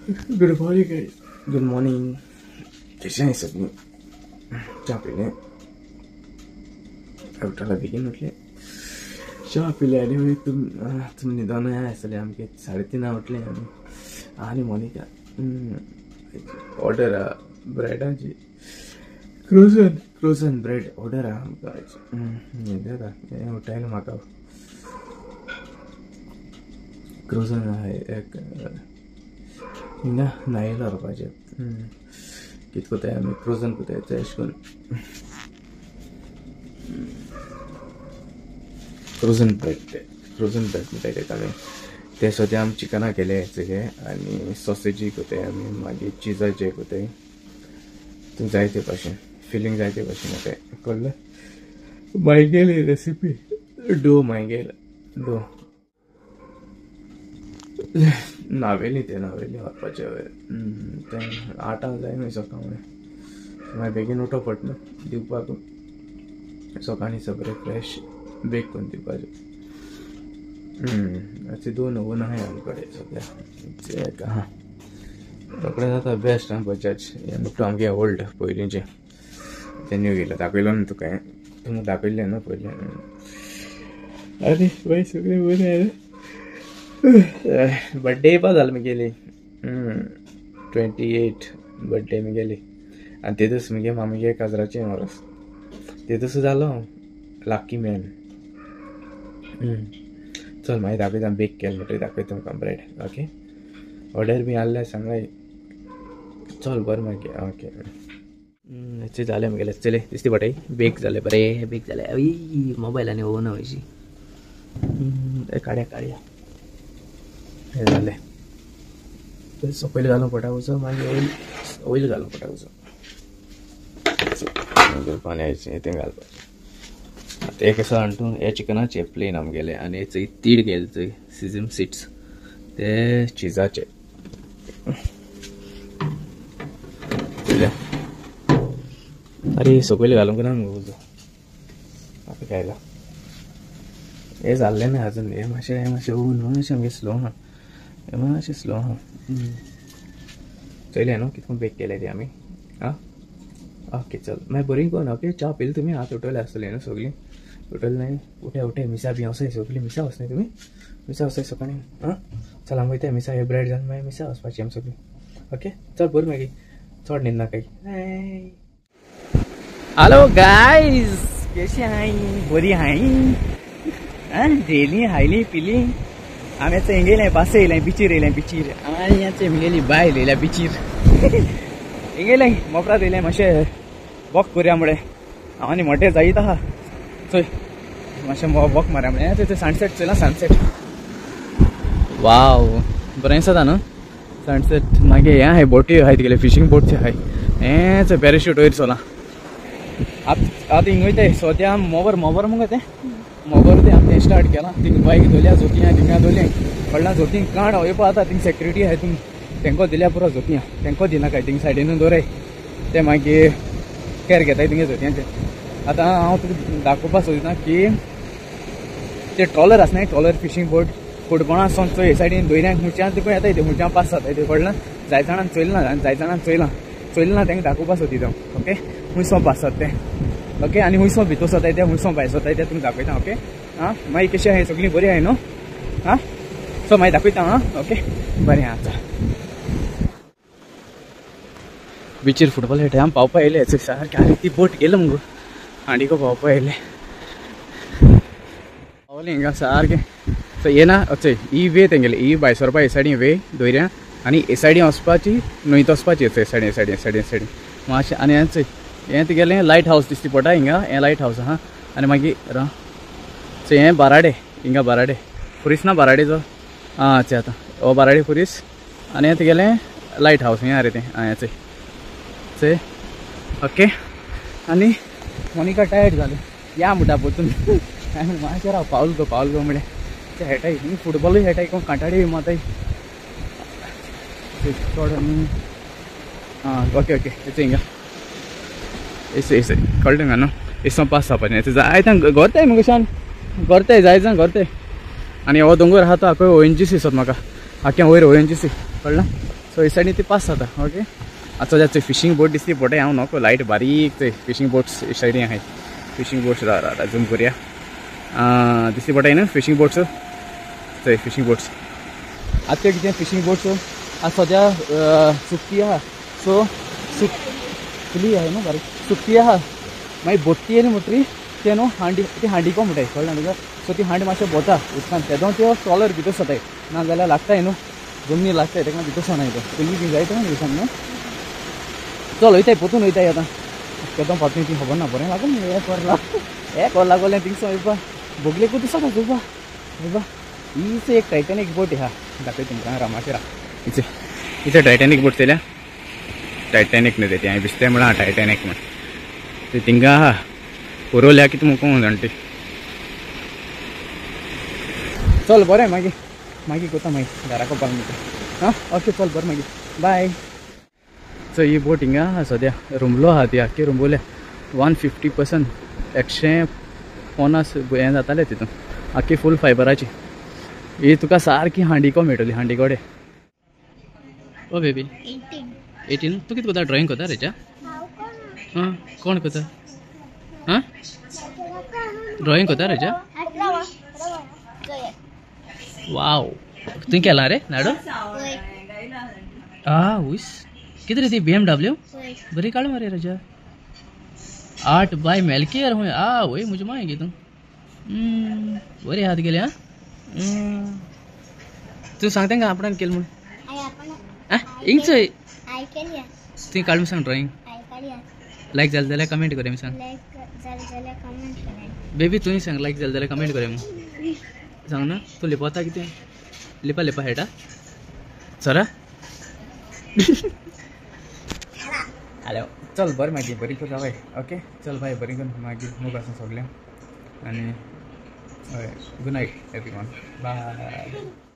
Good morning guys, good morning. कशें सगळीं? च्या पिलें, उठला बेगीन उठले, च्या पिले आनी मागीर तुमी न्हिदोन आसले. आमगे 3:30 उठले आमी. आनी मोनिका ऑर्डर आहा ब्रेडाची, क्रोझन ब्रेड ऑर्डर आहा आमकां आयज. न्हीद येता, हें उठायलें म्हाका. क्रोझन आहा एक हिंगा नायला व्हरपाचें. कितें कोताय आमी क्रोझन कोताय तें अशें करून क्रोझन ब्रेड, ते क्रोझन ब्रेड म्हणटाय तेका आमी. ते सद्या आमी चिकना केले सगळे आनी सॉसेजी कोताय आमी, मागीर चिजाचे कोताय. तूं जाय ते भाशेन फिलींग जाय ते भाशेन येताय, कळ्ळें? मागीर रेसिपी डो, मागीर डो नावेली, ते नावेली व्हरपाचें. तें 8 जाय न्हय सकाळीं, मागीर बेगीन उठो पडटा दिवपाक. सकाळीं सगळें फ्रेश बेक करून दिवपाचें. अशें 2 ओवन आहाय आमचे कडेन सद्या. एक आहा रोखडें जाता बेस्ट. आं बजाज हें नुकतो आमगे ओल्ड पयलींचें, तें न्यू येयलां. दाखयलो न्हू तुका हांवें, तुमकां दाखयल्लें न्हू पयलीं. आरे बाय सगळें बरें. अरे बड्डे येवपा जालो मुगेली, 28 बड्डे मुगेली. आनी ते दीस मुगे मामीगे काजराचें वरस, ते दीस जालो हांव लाकी मॅन. चल मागीर दाखयता, बेक केलें म्हणटकीर दाखयता तुमकां ब्रेड. ओके, ऑर्डर बी आहल्यार सांगाय. चल बरें मागीर. ओके, हें जालें मुगेलें. चले दिसती पडटाय बेक जालें, बरें बेक जालें. मोबायल आनी ओवन वयशी काडया काडया. हें जालें. पयलीं घालूंक पडटा उजो, मागीर ऑयल ऑयल घालूंक पडटा उजो. मागीर पानयाचें तें घालपाचें. आतां एक आसा हाणून हे चिकनाचे प्लेन आमगेले. आनी चोय तीड गेले चोय सिजम सिड्स, ते चिजाचे. अरे सकयल घालूंक ना मुगो उजो. आतां खायला हें जाल्लें ना अजून. हें मातशें, हें मातशें ओवन मातशें आमगें स्लो आहा, हें मातशें स्लो आहा. चोयलें न्हू कितको बेक केलें तें आमी. आं ओके चल मागीर बरी कोन. ओके च्या पिली तुमी? आतां उठवले आसतले न्हू सगळीं? उठवले न्हय? उठे उठे मिसा बी वसाय सगळीं. मिसा वचनाय तुमी? मिसा वसाय सकाळीं. आं चल आमी वयताय मिसा. हे ब्रेड जावन मागीर मिसा वचपाची आमी सगळीं. ओके चल बरें मागीर, चड न्हिद नाकाय. हॅलो गायज, कशी आहाय? बरी आहाय? आं जेली हायली पिली. आमी आतां हिंगा येयलें, पासय येयलें, बिचीर येयलें, बिचीर. आनी आतां म्हगेली बायल येयल्या बिचीर. हिंगा येयलें मोपरात येयलें, मातशें वॉक करुया म्हळें. हांव आनी मोटे जायत आहा चोय, मातशें वॉक मारया म्हळें. थंय सनसेट चोयला, सनसेट वाव बरें दिसता न्हू सनसेट. मागीर हें आहाय बोटी आहाय तिगेले, फिशींग बोट आहाय. हें चोय पॅराशूट वयर चोलां. आतां आतां हिंगा वयताय सद्या मोबर, मोबर मुगो तें मोबर तें आमी तें स्टार्ट केलां. थिंग बायक दवरल्या जोतियां, थिंगा दवरलें कळ्ळां. जोतीं काण वयपा आतां थिंग सेक्युरिटी आहाय, थिंग तेंको दिल्या पुरो जोतियां, तेंको दिनाकाय, थिंग सायडीनूय दवराय ते मागीर केर घेताय थिंगे जोतयांचें. आतां हांव तुका दाखोवपा सोदिना की ते ट्रॉलर आसा न्हय, ट्रॉलर फिशींग बोट फुटबॉला सावन चोय हे सायडीन दर्यांक खुंयच्यान तुका येताय ते, खुंयच्यान पास जाताय ते, कळ्ळें? जाय जाणान चोयलें ना, जाय जाणान चोयलां, चोयलें ना तेंका दाखोवपा सोदिता हांव. ओके खुंयसो पास जाता तें. ओके आनी खुंयसो भितर सोताय ते, खुंयसो भायर सोताय ते तुमकां दाखयता. ओके आं मागीर कशें आहाय सगळीं बरीं आहाय न्हू? आं सो मागीर दाखयता. आं ओके बरें. आतां बिचीर फुटबॉल खेळटा आमी पावपा येयले सारकें. आनी ती बोट गेलो मुगो हांडिको पावपा येयले, पावलें हिंगा सारकें. सो येना चोय ही वे तेंगेली, ही भायर सरपा हे सायडीन वे दर्या, आनी हे सायडीन वचपाची न्हंयत वचपाची. हे सायडीन हे सायडीन हे सायडीन हे सायडीन मातशें. आनी हें चोय हें तुगेलें लायट हावस दिसती पडटा हिंगा, हें लायट हावस आहा. आनी मागीर चोय हें बाराडे, हिंगा बाराडे पुरीस ना बाराडेचो. आं चोय आतां हो बाराडे पुरीस. आनी हें तुगेलें लायट हावस हें आरे तें. आं हें चोय चोय. ओके आनी मोनिका टायर्ड जालें, या म्हणटा परतून. हांवें मातशें राव पावल गो, पावल गो म्हळें. ते खेळटाय फुटबॉलूय खेळटाय, कोण कांटाळी माताय चड. आं ओके ओके चोय हिंगा एसे एसे कळ्ळें न्हू? एसो पास जावपाचें जायते घोरताय मुगो शान, घोरताय जाय जाण घोरताय. आनी हो दोंगर आहा तो आखो ONGC सोद म्हाका, आख्या वयर ONGC कळ्ळें? सो हे सायडीन ती पास जाता. ओके आतां सद्या थंय फिशींग बोट दिसली पडटा. हांव नको लायट बारीक थंय फिशींग बोट्स हे सायडीन आहाय. फिशींग बोट्स राव झूम करुया. दिसली पडटा न्हू फिशींग बोट्स. थंय फिशींग बोट्स आतां कितें फिशींग बोट्स आतां सद्या सुकती आहा. सो सुकली आहा न्हू बारीक सुकती आहा. मागीर बोटी येयली म्हणटरी तें न्हू हांडी ती हांडिको म्हणटाय कळ्ळें तुका. सो ती हांड मातशें भोंवता उदकान तेदो त्यो ट्रॉलर भितर सरताय ना जाल्यार लागताय न्हू जमनी लागताय तेका भितर सरनाय तो तुमी बी जाय तो दिसान न्हू. चल वयताय पोतून वयताय आतां केदो पावतली ती खबर ना. बरें लागून एक वर एक वर लागोलें थिंगसो वयपा बोगलेकूच दिसता चोवपा वयपा. हीच एक टायटॅनीक बोट आहा दाखय तुमकां रामाचेर. हिचे इथे टायटॅनीक बोट चोयल्या. टायटॅनीक न्हू ते हांवें दिसतें म्हळां टायटॅनीक म्हण. ती थिंगा आहा पुरोवल्या कितें म्हूण कोण जाणा ती. चल बरें मागीर मागीर कोता मागीर घरा कोपाक म्हणटा. हां ओके चल बरें मागीर बाय. सो ही बोट हिंगा आहा सद्या रुमलो आहा ती आख्खी रुंबोल्या. 150% 150 हें जातालें तितून आख्खी फूल फायबराची. ही तुका सारकी हांडिको मेळटली हांडिकोडे. ओ बेबी 18 तूं कितें करता ड्रॉइंग करता रेच्या? आं कोण करता? आं ड्रॉइंग करता रेच्या? वाव तुवें केलां रे नाडो? आ उस कितें रे ती BMW बरी काड मरे राजा. 8 बाय मेलकेर हुंय. आ वय म्हजे माय गे तूं बरी हात गेले. आं तूं सांग तांकां आपणान केलें म्हूण. आं हिंग चोय तुवें काड म्हूण सांग ड्रॉइंग. लायक जालें जाल्यार कमेंट कर सांग. बेबी तुवें सांग लायक जालें जाल्यार कमेंट कर म्हूण सांग ना. तूं लिपोता कितें लिपा लिपा हेटा सरा. हॅलो चल बरें मागीर बरी कर बाय. ओके चल बाय बरी कर मागीर मोग आसा सगळें. आनी हय good night everyone bye.